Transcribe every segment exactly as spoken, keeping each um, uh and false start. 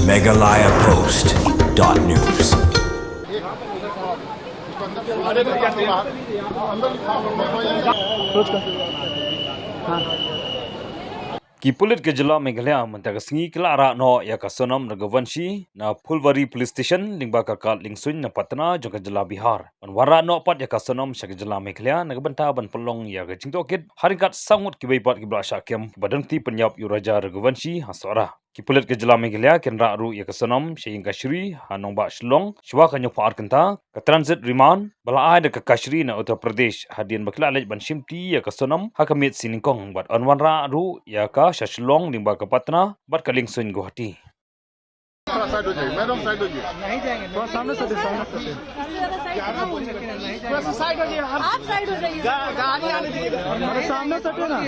Meghalaya Post dot news. Ki pulit ka jylla Meghalaya mynta ka sngi ki la rah noh ïa ka Sonam Raghuvanshi na Phulwari Police Station lyngba ka kad liengsuiñ na Patna jong ka jylla Bihar. Ban wanrah noh pat ïa ka Sonam sha ka jylla Meghalaya na ka bynta ban pynlong ïa ka jingtohkit ha ryngkat saw ngut kiwei pat kiba la shah kem ba don kti pynïap ïa u Raja Raghuvanshi ha Sohra. Ki pulit ka jylla Meghalaya ki la rah ruh ïa ka Sonam sha ïing kashari ha nongbah Shillong shuwa ka hynñiewphew ar kynta, ka transit remand ba la ai da ka kashari na Uttar Pradesh, hadien ba ki la leit ban shimti ïa ka Sonam ha ka miet sngi nyngkong bad yn wanrah ruh ïa ka sha Shillong lyngba ka Patna bad ka liengsuiñ Guwahati. थोड़ा साइड हो जाइए, मैडम साइड हो जाइए। थोड़ा सामने से, सामने से। थोड़ा सा साइड हो जाइए, आप साइड हो जाइए। गा-, गाड़ी आने दीजिए। थोड़ा सामने से हटो ना।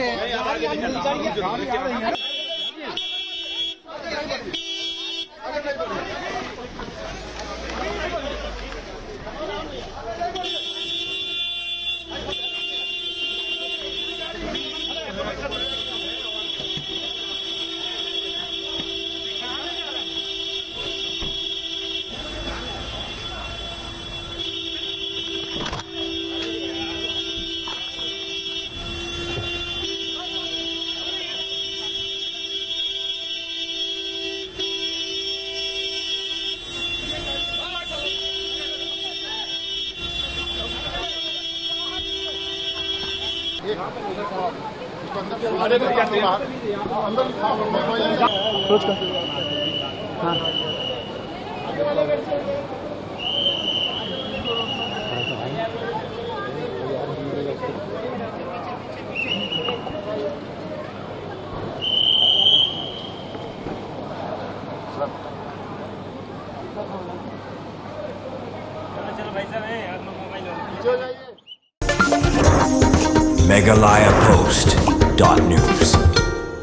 Meghalaya Post dot news.